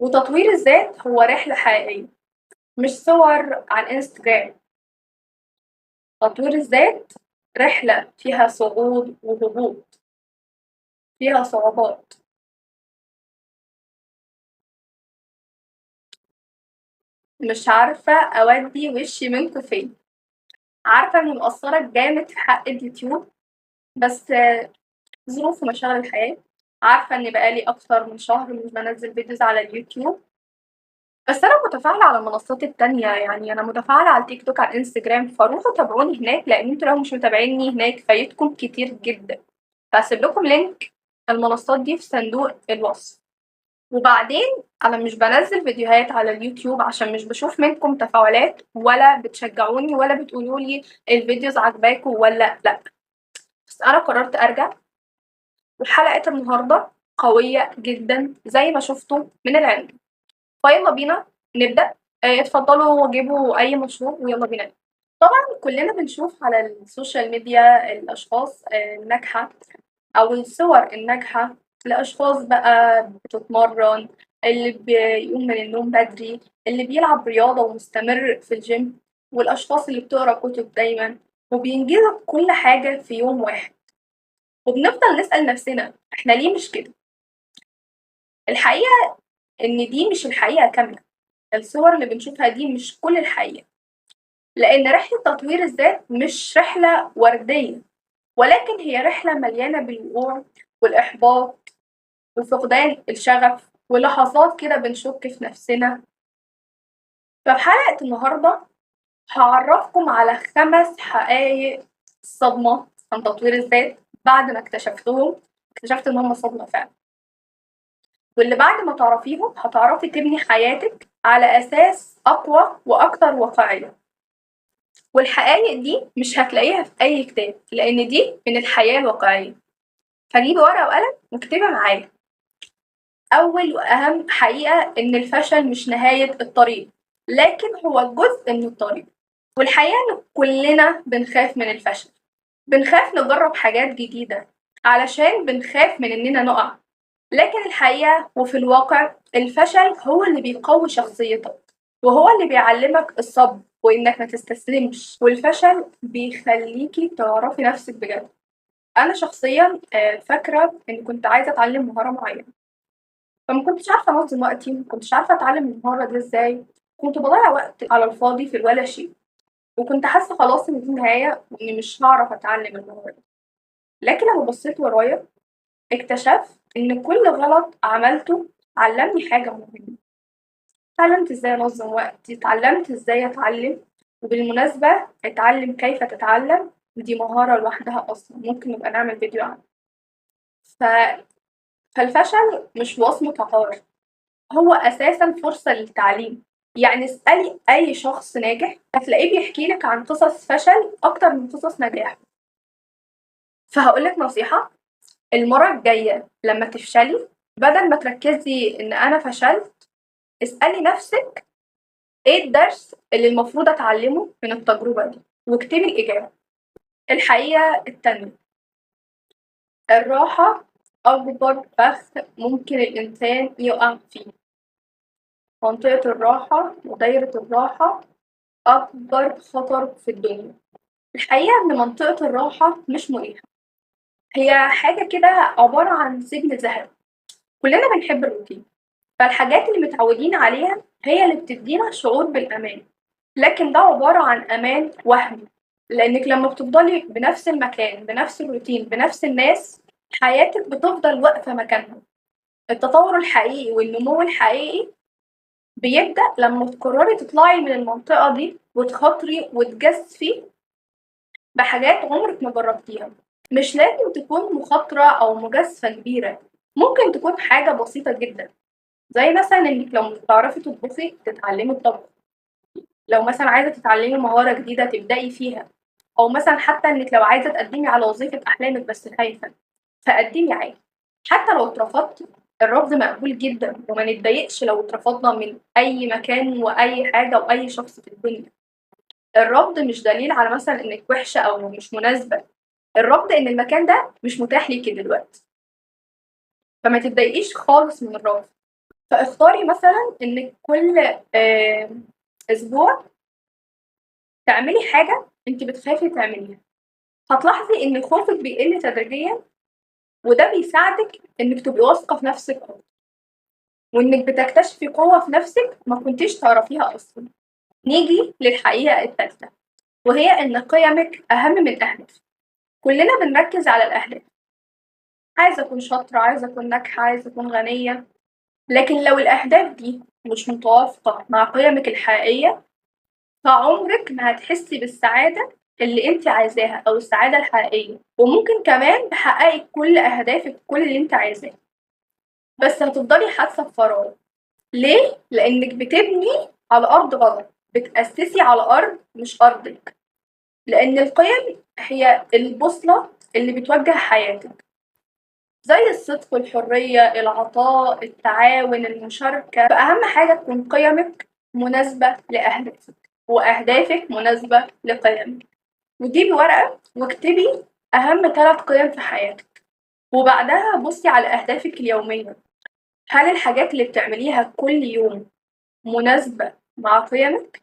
وتطوير الذات هو رحلة حقيقية، مش صور على الانستجرام. تطوير الذات رحلة فيها صعود وهبوط، فيها صعوبات. مش عارفة أودي وشي منكم فين. عارفة إني مقصرة جامد في حق اليوتيوب، بس ظروف ومشاغل الحياة. عارفة إن بقالي أكتر من شهر مش بنزل videos على اليوتيوب، بس أنا متفاعلة على المنصات التانية، يعني أنا متفاعلة على التيك توك، على الانستجرام، فروحوا تابعوني هناك، لأن انتوا لو مش متابعيني هناك فايتكم كتير جدا. فهسيب لكم link المنصات دي في صندوق الوصف. وبعدين أنا مش بنزل فيديوهات على اليوتيوب عشان مش بشوف منكم تفاعلات، ولا بتشجعوني، ولا بتقولوا لي ال videos عجباكم ولا لا. بس أنا قررت أرجع، وحلقة النهاردة قوية جدا زي ما شفتوا من العنوان. فيلا بينا نبدأ. اتفضلوا جيبوا أي مشروب ويلا بينا نبدأ. طبعا كلنا بنشوف على ال social media الأشخاص الناجحة أو الصور الناجحة لأشخاص بقى بتتمرن، اللي بيقوم من النوم بدري، اللي بيلعب رياضة ومستمر في الجيم، والأشخاص اللي بتقرأ كتب دايما وبينجزوا كل حاجة في يوم واحد. وبنفضل نسأل نفسنا احنا ليه مش كده؟ الحقيقة ان دي مش الحقيقة كاملة، الصور اللي بنشوفها دي مش كل الحقيقة، لأن رحلة تطوير الذات مش رحلة وردية، ولكن هي رحلة مليانة بالوقوع والإحباط وفقدان الشغف ولحظات كده بنشك في نفسنا. ففي حلقة النهاردة هعرفكم على 5 حقائق صدمة عن تطوير الذات بعد ما اكتشفت ان هم صدمة فعلا، واللي بعد ما تعرفيهم هتعرفي تبني حياتك على أساس أقوى وأكتر واقعية. والحقائق دي مش هتلاقيها في أي كتاب، لأن دي من الحياة الواقعية. فجيبي ورقة وقلم واكتبي معايا. أول وأهم حقيقة إن الفشل مش نهاية الطريق، لكن هو جزء من الطريق. والحقيقة إن كلنا بنخاف من الفشل، بنخاف نجرب حاجات جديدة علشان بنخاف من إننا نقع. لكن الحقيقة وفي الواقع الفشل هو اللي بيقوي شخصيتك، وهو اللي بيعلمك الصبر وإنك ما تستسلمش، والفشل بيخليكي تعرفي نفسك بجد. أنا شخصيا فاكرة إن كنت عايزة أتعلم مهارة معينة، فما كنتش عارفة أنظم وقتي، ما كنتش عارفة أتعلم المهارة دي إزاي، كنت بضيع وقت على الفاضي في الولا شيء، وكنت حاسة خلاص إن دي النهاية وإني مش هعرف أتعلم المهارة دي. لكن لما بصيت ورايا اكتشفت إن كل غلط عملته علمني حاجة مهمة. اتعلمت إزاي أنظم وقتي، اتعلمت إزاي أتعلم، وبالمناسبة اتعلم كيف تتعلم، ودي مهارة لوحدها أصلا ممكن نبقى نعمل فيديو عنها. فالفشل مش وصمة عار، هو أساسا فرصة للتعليم. يعني اسألي أي شخص ناجح هتلاقيه بيحكي لك عن قصص فشل أكتر من قصص نجاح. فهقولك نصيحة، المرة الجاية لما تفشلي بدل ما تركزي إن أنا فشلت، اسألي نفسك إيه الدرس اللي المفروض أتعلمه من التجربة دي، واكتبي الإجابة. الحقيقة التانية، الراحة أكبر فخ ممكن الإنسان يقع فيه. منطقة الراحة ودايرة الراحة أكبر خطر في الدنيا. الحقيقة إن منطقة الراحة مش مريحة، هي حاجة كده عبارة عن سجن ذهبي. كلنا بنحب الروتين، فالحاجات اللي متعودين عليها هي اللي بتدينا شعور بالأمان، لكن ده عبارة عن أمان وهمي، لأنك لما بتفضلي بنفس المكان بنفس الروتين بنفس الناس حياتك بتفضل واقفة مكانها. التطور الحقيقي والنمو الحقيقي بيبدأ لما تقرري تطلعي من المنطقة دي وتخاطري وتجسفي بحاجات عمرك ما جربتيها. مش لازم تكون مخاطرة أو مجازفة كبيرة، ممكن تكون حاجة بسيطة جدا، زي مثلا إنك لو مش بتعرفي تطبخي تتعلمي الطبخ، لو مثلا عايزة تتعلمي مهارة جديدة تبدأي فيها، أو مثلا حتى إنك لو عايزة تقدمي على وظيفة أحلامك بس خايفة فقدمي عادي. حتى لو اترفضتي، الرفض مقبول جدا، وما نتضايقش لو اترفضنا من أي مكان وأي حاجة وأي شخص في الدنيا. الرفض مش دليل على مثلا إنك وحشة أو مش مناسبة، الرفض إن المكان ده مش متاح ليكي دلوقتي، فما تتضايقيش خالص من الرفض. فاختاري مثلا انك كل اسبوع تعملي حاجة انت بتخافي تعمليها. هتلاحظي ان خوفك بيقل تدريجيا، وده بيساعدك انك تبقي واثقة في نفسك اكتر، وانك بتكتشفي قوة في نفسك ما كنتيش تعرفيها اصلا. نيجي للحقيقة الثالثة، وهي ان قيمك اهم من اهدافك. كلنا بنركز على الاهداف، عايزه اكون شاطرة، عايزه اكون ناجحة، عايزه اكون غنية، لكن لو الاهداف دي مش متوافقة مع قيمك الحقيقية فعمرك ما هتحسي بالسعادة اللي انت عايزاها او السعادة الحقيقية. وممكن كمان تحققي كل اهدافك، كل اللي انت عايزاه، بس هتفضلي حاسه بفراغ. ليه؟ لانك بتبني على ارض غلط، بتاسسي على ارض مش ارضك. لان القيم هي البوصلة اللي بتوجه حياتك، زي الصدق، الحرية، العطاء، التعاون، المشاركة. فاهم حاجة تكون قيمك مناسبة لاهدافك، واهدافك مناسبة لقيمك. وجيبي ورقة واكتبي اهم 3 قيم في حياتك، وبعدها بصي على اهدافك اليومية. هل الحاجات اللي بتعمليها كل يوم مناسبة مع قيمك؟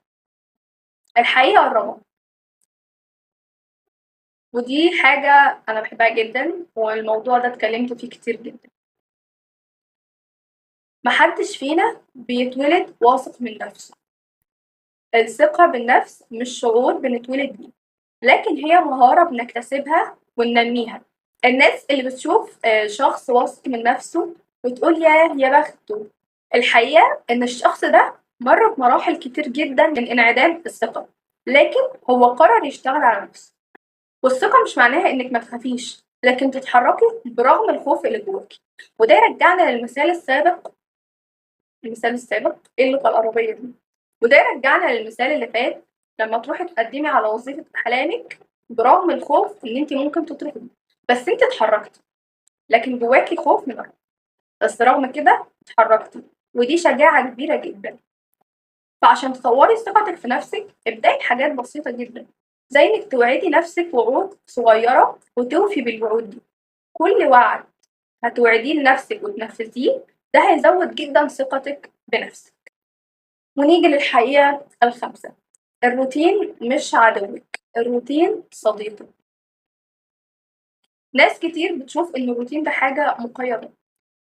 الحقيقة الرابعة، ودي حاجة انا بحبها جدا والموضوع ده اتكلمت فيه كتير جدا، محدش فينا بيتولد واثق من نفسه. الثقة بالنفس مش شعور بنتولد بيه، لكن هي مهارة بنكتسبها وننميها. الناس اللي بتشوف شخص واثق من نفسه وتقول يا بخته، الحقيقة إن الشخص ده مر بمراحل كتير جدا من انعدام الثقة، لكن هو قرر يشتغل على نفسه. والثقة مش معناها إنك ما تخافيش، لكن تتحركي برغم الخوف اللي جواكي. وده يرجعنا للمثال السابق، المثال السابق إيه اللغة العربية دي؟ وده يرجعنا للمثال اللي فات، لما تروحي تقدمي على وظيفة أحلامك برغم الخوف إن أنت ممكن تترفضي، بس أنت اتحركتي، لكن جواكي خوف من الرفض، بس رغم كده اتحركتي، ودي شجاعة كبيرة جدا. فعشان تطوري ثقتك في نفسك ابدأي بحاجات بسيطة جدا، زي إنك توعدي نفسك وعود صغيرة وتوفي بالوعود دي. كل وعد هتوعديه لنفسك وتنفذيه ده هيزود جدا ثقتك بنفسك. ونيجي للحقيقة الخامسة، الروتين مش عدوك، الروتين صديقك. ناس كتير بتشوف إن الروتين ده حاجة مقيدة،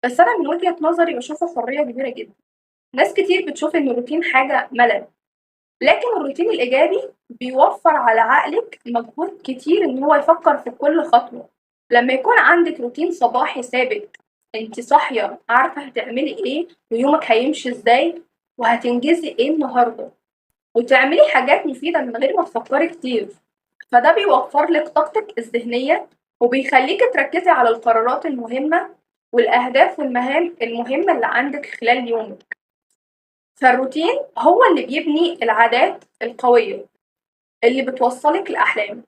بس أنا من وجهة نظري بشوفه حرية كبيرة جدا. ناس كتير بتشوف إن الروتين حاجة ملل، لكن الروتين الإيجابي بيوفر على عقلك مجهود كتير إن هو يفكر في كل خطوة. لما يكون عندك روتين صباحي ثابت، انت صاحية عارفة هتعملي إيه ويومك هيمشي إزاي وهتنجزي إيه النهاردة، وتعملي حاجات مفيدة من غير ما تفكري كتير، فده بيوفر لك طاقتك الذهنية وبيخليك تركزي على القرارات المهمة والأهداف والمهام المهمة اللي عندك خلال يومك. فالروتين هو اللي بيبني العادات القوية اللي بتوصلك لأحلامك.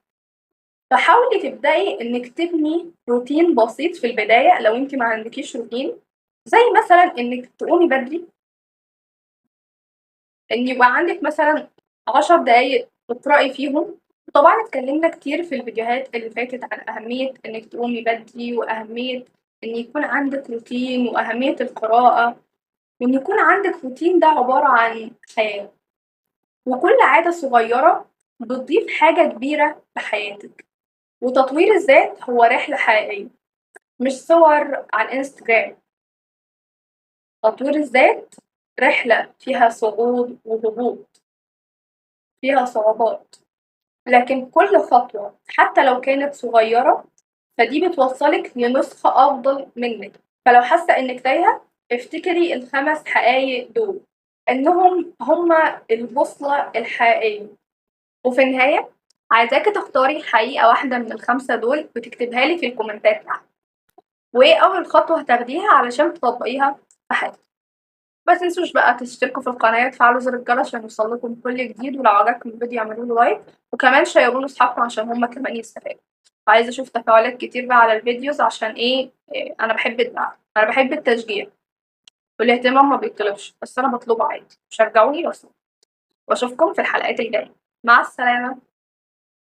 فحاولي تبدأي إنك تبني روتين بسيط في البداية لو انت ما عندكيش روتين، زي مثلا إنك تقومي بدري، إن يبقى عندك مثلا 10 دقايق تقرأي فيهم. طبعا اتكلمنا كتير في الفيديوهات اللي فاتت عن أهمية إنك تقومي بدري، وأهمية إن يكون عندك روتين، وأهمية القراءة، وإن يكون عندك روتين ده عبارة عن حياة، وكل عادة صغيرة بتضيف حاجة كبيرة لحياتك. وتطوير الذات هو رحلة حقيقية، مش صور على الانستجرام. تطوير الذات رحلة فيها صعود وهبوط، فيها صعوبات، لكن كل خطوة حتى لو كانت صغيرة فدي بتوصلك لنسخة أفضل منك. فلو حاسة إنك تايهة افتكري ال5 حقايق دول إنهم هما البوصلة الحقيقية. وفي النهاية عايزاكي تختاري حقيقة واحدة من ال5 دول وتكتبها لي في الكومنتات تحت، وإيه أول خطوة هتاخديها علشان تطبقيها في حياتك. ما تنسوش بقى تشتركوا في القناة وتفعلوا زر الجرس عشان يوصلكم كل جديد، ولو عجبكم الفيديو اعملوا له like، وكمان شيروا لاصحابكم عشان هم كمان يستفادوا. وعايزه اشوف تفاعلات كتير بقى على ال videos عشان ايه انا بحب الدعم، انا بحب التشجيع والاهتمام ما بيطلبش، بس انا بطلبه عادي. شجعوني بس. واشوفكم في الحلقات الجاية. مع السلامة.